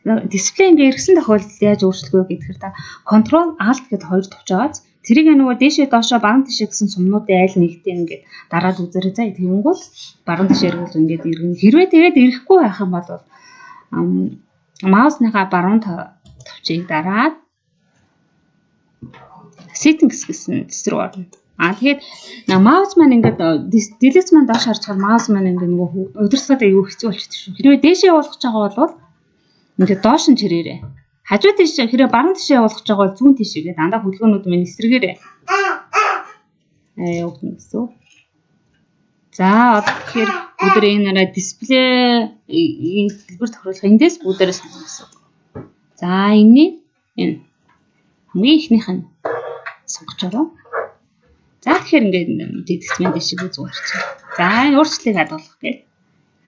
Display ингээ эргэсэн тохиолдолд яаж өөрчлөх вэ гэхээр та Control Alt гэдээ хоёр товч байгааз тэрийг нөгөө дээшээ доошоо, баруун тишээ гэсэн сумнуудын аль нэгтэй ингээд дараад үзээрэй. За, тэгэнгүүт баруун тишээ эргүүл ингээд иргэн. Хэрвээ тэгээд ирэхгүй байх юм бол маусныхаа баруун товчийг дараад settings гэсэн цэс рүү орно. А тэгээд маус маань ингээд дэлгэц маань доош харж байгаа, маус маань ингээд нөгөө удирдлагад аюу хэцүү болчихдог шүү. Хэрвээ дээшээ явуулах гэж байгаа бол ингээд доош нь чирээрэй. Хажуу тийш, хэрвээ баруун тишээ явуулах гэж байгаа бол зүүн тийшээ гэдэг дандаа хөдөлгөөнүүд минь эсрэгээрээ. Аа, явагдана гэсэн. За, одоо тэгэхээр бүгдээ энэ нараа display дэлгүүр тохируулах эндээс бүгдээрээ сонгоно гэсэн. За, энэний энэ хамгийн эхнийх нь сонгож ороо. За, тэгэхээр ингээд дэлгэц маань дэшегээ зүг харчих. За, энэ өөрчлөлтийг хадгалах гэх.